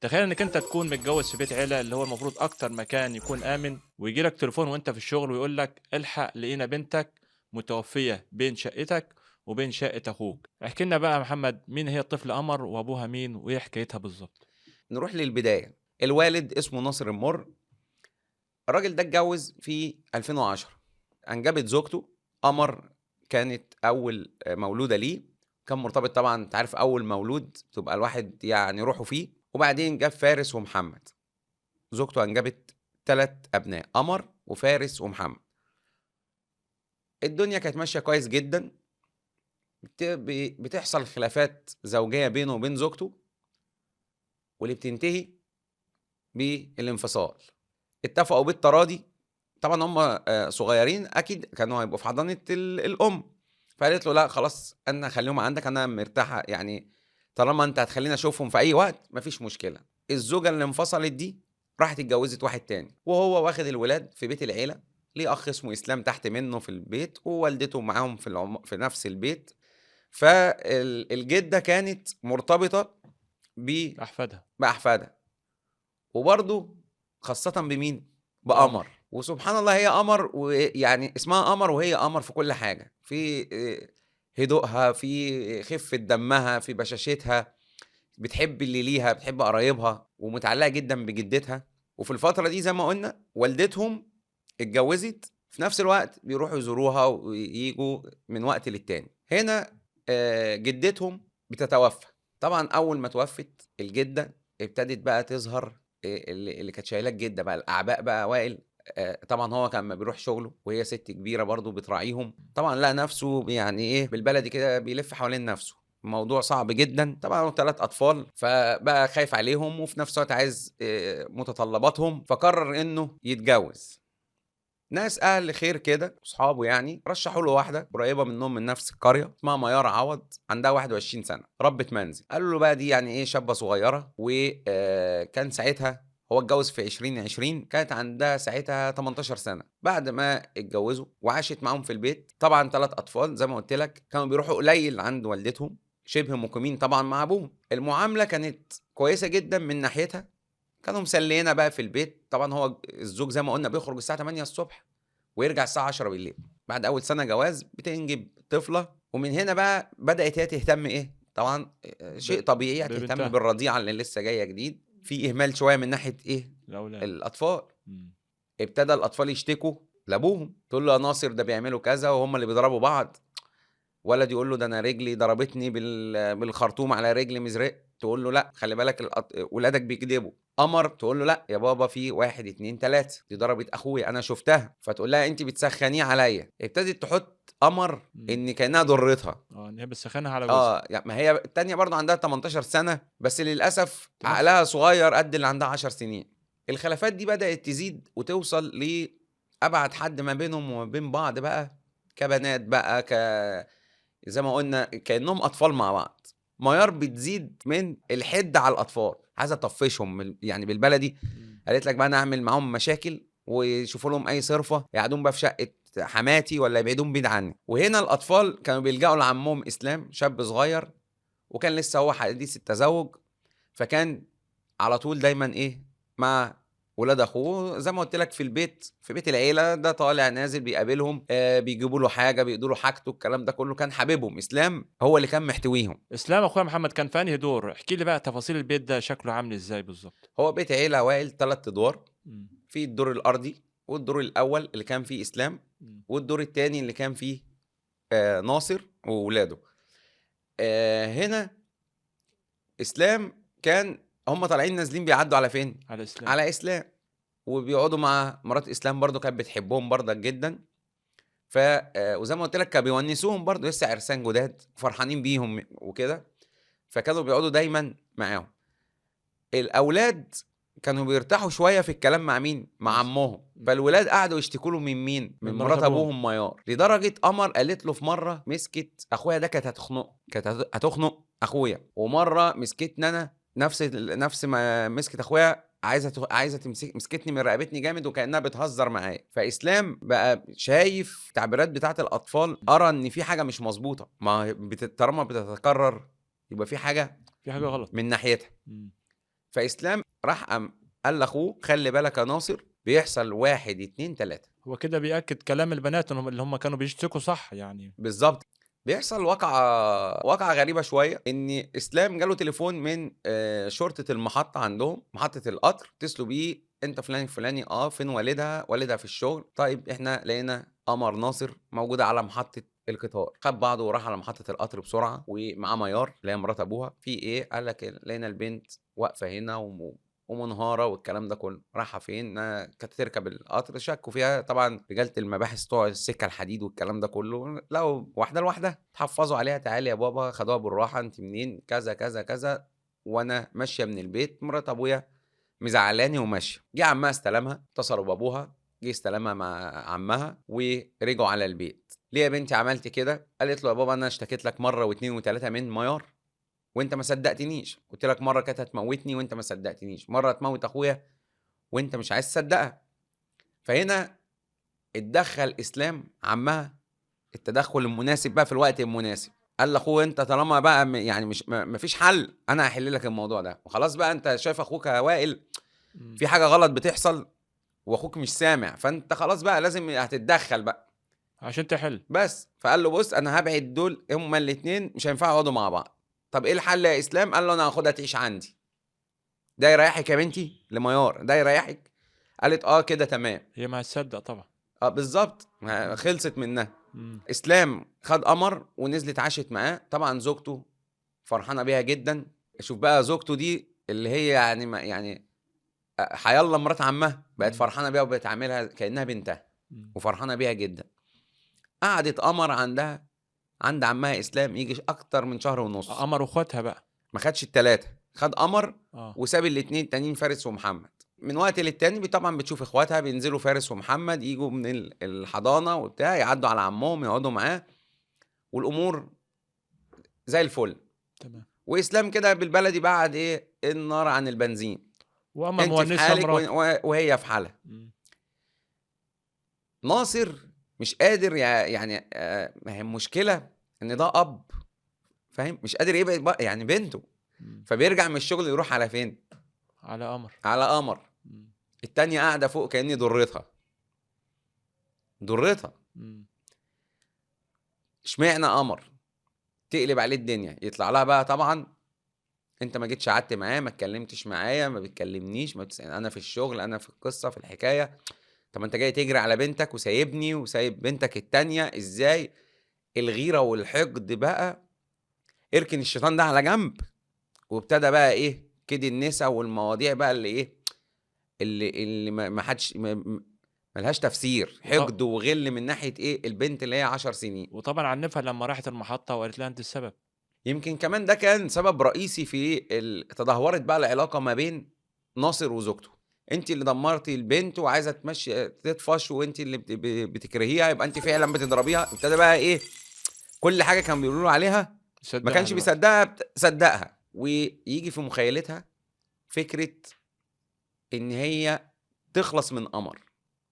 تخيل انك انت تكون متجوز في بيت عيله اللي هو المفروض اكتر مكان يكون امن، ويجي لك تليفون وانت في الشغل ويقول لك الحق لقينا بنتك متوفيه بين شقتك وبين شقه اخوك. احكي لنا بقى يا محمد، مين هي الطفل قمر وابوها مين وايه حكايتها بالظبط؟ نروح للبداية. الوالد اسمه ناصر المر. الراجل ده اتجوز في 2010، انجبت زوجته قمر، كانت اول مولودة ليه. كان مرتبط طبعا، انت عارف اول مولود تبقى الواحد يعني روحه فيه. وبعدين جاب فارس ومحمد. زوجته انجبت 3 ابناء، قمر وفارس ومحمد. الدنيا كانت ماشية كويس جدا. بتحصل خلافات زوجيه بينه وبين زوجته، واللي بتنتهي بالانفصال. اتفقوا بالتراضي. طبعا هم صغيرين، اكيد كانوا هيبقوا في حضانة الام. فقالت له لا خلاص، انا هخليهم عندك، انا مرتاحة، يعني طالما انت هتخليني اشوفهم في اي وقت مفيش مشكلة. الزوجة اللي انفصلت دي راحت اتجوزت واحد تاني، وهو واخد الولاد في بيت العيلة. ليه اخ اسمه اسلام تحت منه في البيت، ووالدته معاهم في نفس البيت. فالجده كانت مرتبطة باحفادها، وبرضه خاصة بمين؟ بقمر. وسبحان الله هي قمر، ويعني اسمها قمر وهي قمر في كل حاجة، في هدوءها، في خفه دمها، في بشاشتها، بتحب اللي ليها، بتحب قرايبها، ومتعلقه جدا بجدتها. وفي الفترة دي زي ما قلنا والدتهم اتجوزت، في نفس الوقت بيروحوا يزوروها وييجوا من وقت للتاني. هنا جدتهم بتتوفى. طبعا اول ما توفت الجدة ابتدت بقى تظهر اللي كانت شايلاه الجدة بقى، الاعباء بقى وائل. طبعا هو كان ما بيروح شغله، وهي ست كبيرة برضو بتراعيهم. طبعا لقى نفسه يعني ايه بالبلدي كده بيلف حوالين نفسه، الموضوع صعب جدا. طبعا 3 اطفال، فبقى خايف عليهم، وفي نفس الوقت عايز متطلباتهم، فقرر انه يتجوز. ناس اهل خير كده اصحابه يعني رشحوا له واحدة قريبه منهم من نفس القرية، اسمها ميار عوض، عندها 21 سنة، ربة منزل. قالوا له بقى دي يعني ايه، شابه صغيرة، وكان ساعتها هو اتجوز في 2020، كانت عندها ساعتها 18 سنة. بعد ما اتجوزوا وعاشت معاهم في البيت، طبعا 3 اطفال زي ما قلت لك، كانوا بيروحوا قليل عند والدتهم، شبه مقيمين طبعا مع ابوهم. المعاملة كانت كويسة جدا من ناحيتها، كانوا مسلينا بقى في البيت. طبعا هو الزوج زي ما قلنا بيخرج الساعة 8 الصبح ويرجع الساعة 10 بالليل. بعد اول سنة جواز بتنجب طفله، ومن هنا بقى بدات هي تهتم ايه، طبعا شيء طبيعي هتهتم بالرضيعه اللي لسه جاية جديد. في اهمال شوية من ناحية ايه الأولاد. الاطفال. ابتدى الاطفال يشتكوا لابوهم، تقول له يا ناصر ده بيعملوا كذا وهم اللي بيضربوا بعض. ولد يقول له ده انا رجلي ضربتني بالخرطوم على رجلي مزرق. تقول له لا خلي بالك ولادك بيكذبوا. قمر تقول له لا يا بابا في 1 2 3 دي ضربت اخويا انا شفتها. فتقول لها انت بتسخنيه عليا. ابتدت تحط قمر ان كانها ضرتها، ان هي بتسخنها على جوزها. يعني ما هي الثانية برضه عندها 18 سنة، بس للاسف عقلها صغير قد اللي عندها 10 سنين. الخلافات دي بدات تزيد وتوصل لابعد حد ما بينهم وما بين بعض بقى، كبنات بقى، زي ما قلنا كانهم اطفال مع بعض. ميار بتزيد من الحد على الاطفال، عايزه تطفشهم يعني بالبلدي. قالت لك بقى انا اعمل معاهم مشاكل ويشوفوا لهم اي صرفه، يقعدون بقى في شقه حماتي ولا يبعدون بعيد عني. وهنا الاطفال كانوا بيلجأوا لعمهم اسلام، شاب صغير وكان لسه هو حديث التزوج، فكان على طول دايما ايه مع ولاد اخوه زي ما قلت لك في البيت، في بيت العيلة ده، طالع نازل بيقابلهم، بيجيبوا له حاجة، بيقدوا له حاجته، الكلام ده كله. كان حبيبهم اسلام، هو اللي كان محتويهم. اسلام اخويا محمد كان في انهي دور؟ احكي لي بقى تفاصيل البيت ده، شكله عامل ازاي بالظبط؟ هو بيت عيله وائل 3 ادوار، في الدور الارضي والدور الاول اللي كان فيه اسلام، والدور الثاني اللي كان فيه ناصر وولاده. هنا اسلام كان هم طالعين نازلين بيعدوا على فين؟ على اسلام. على اسلام، وبيقعدوا مع مرات اسلام برضو، كانت بتحبهم برضك جدا. ف وزي ما قلت لك كانوا بيونسوهم برضو، لسه عرسان جداد فرحانين بيهم وكده، فكانوا بيقعدوا دايما معاهم. الاولاد كانوا بيرتاحوا شوية في الكلام مع مين؟ مع عمهم. فالولاد قعدوا يشتكوا له من مين؟ من مرات ابوهم ميار. لدرجة قمر قالت له في مرة مسكت اخويا ده كانت هتخنقه، كانت هتخنق اخويا. ومرة مسكتني انا نفس ما مسكت اخويا، عايزه تمسك، مسكتني من رقبتني جامد وكانها بتهزر معايا. فاسلام بقى شايف تعبيرات بتاعه الاطفال، ارى ان في حاجة مش مظبوطة، ما طالما بتتكرر يبقى في حاجة، في حاجة غلط من ناحيتها. فاسلام راح قام قال لاخوه خلي بالك يا ناصر، بيحصل 1 2 3. هو كده بيأكد كلام البنات انهم اللي هم كانوا بيشتكوا، صح يعني؟ بالظبط. بيحصل واقعة غريبة شوية، إن إسلام جاله تليفون من شرطة المحطة عندهم، محطة القطر، اتصلوا بيه، أنت فلان الفلاني، فين والدها؟ والدها في الشغل. طيب إحنا لقينا قمر ناصر موجودة على محطة القطار. خد بعضه وراح على محطة القطر بسرعة، ومعاه ميار اللي هي مرات أبوها. في إيه؟ قال لك لقينا البنت واقفة هنا ومنهارة والكلام ده كله. رايحة فين؟ كانت تركب القطر. شكوا فيها طبعا رجالة المباحث بتوع السكة الحديد والكلام ده كله، لو واحدة لوحدها تحفظوا عليها، تعالي يا بابا، خدوها بالراحة، انت منين؟ كذا كذا كذا، وانا ماشية من البيت، مرات ابويا مزعلاني وماشية. جه عمها استلمها، اتصلوا بابوها، جه استلمها مع عمها ورجعوا على البيت. ليه يا بنتي عملتي كده؟ قالت له يا بابا انا اشتكيت لك مرة واثنين وثلاثة من ميار وانت ما صدقتنيش، قلت لك مرة كانت هتموتني وانت ما صدقتنيش، مرة هتموت اخويا وانت مش عايز تصدقها. فهنا اتدخل اسلام عمها التدخل المناسب بقى في الوقت المناسب. قال لاخوه انت طالما بقى يعني مش مفيش حل، انا هحل لك الموضوع ده وخلاص بقى. انت شايف اخوك يا وائل في حاجة غلط بتحصل واخوك مش سامع، فانت خلاص بقى لازم هتتدخل بقى عشان تحل بس. فقال له بص انا هبعد دول، هما الاثنين مش هينفعوا يقعدوا مع بعض. طب ايه الحل يا اسلام؟ قال له انا هاخدها تعيش عندي، ده يريحك يا بنتي لميار، ده يريحك. قالت اه كده تمام. هي ما هتصدق طبعا. بالظبط، خلصت منها. اسلام خد قمر ونزلت عاشت معاه. طبعا زوجته فرحانة بيها جدا. شوف بقى زوجته دي اللي هي يعني ما يعني حيالله مرات عمها، بقت فرحانة بيها وبتعاملها كانها بنتها وفرحانه بيها جدا. قعدت قمر عندها عند عمها اسلام يجي اكتر من شهر ونص. قمر واخواتها بقى ما خدش الثلاثة، خد قمر وساب الاثنين التانيين فارس ومحمد. من وقت للتاني طبعا بتشوف اخواتها بينزلوا فارس ومحمد يجوا من الحضانة وبتاع، يعدوا على عمهم يقعدوا معاه، والامور زي الفل. تمام. واسلام كده بالبلدي بعد ايه النار عن البنزين، وقمر مونسها مراته وهي في حالها. ناصر مش قادر يعني ما هي المشكلة ان ده اب فاهم، مش قادر يبعد يعني بنته. فبيرجع من الشغل يروح على فين؟ على قمر. على قمر. التانية قاعدة فوق كأني ضرتها. ضرتها. اشمعنى قمر؟ تقلب عليه الدنيا، يطلع لها بقى طبعا انت ما جيتش قعدت معايا، ما اتكلمتش معايا، ما بتكلمنيش، ما انا في الشغل، انا في القصة، في الحكاية. طب انت جاي تجري على بنتك وسايبني وسايب بنتك التانية ازاي؟ الغيرة والحقد بقى، اركن الشيطان ده على جنب. وابتدى بقى ايه كده النسا والمواضيع بقى اللي ايه اللي ما حدش ملهاش تفسير، حقد وغل من ناحية ايه البنت اللي هي 10 سنين. وطبعا عنفها لما راحت المحطة وقالت لها انت السبب. يمكن كمان ده كان سبب رئيسي في تدهورت بقى العلاقة ما بين ناصر وزوجته. انت اللي دمرتي البنت وعايزه تمشي تطفش، وانت اللي بتكرهيها، يبقى انت فعلا بتضربيها. ابتدى بقى ايه كل حاجة كان بيقولوا له عليها ما كانش بيصدقها، صدقها. ويجي في مخيلتها فكرة ان هي تخلص من قمر.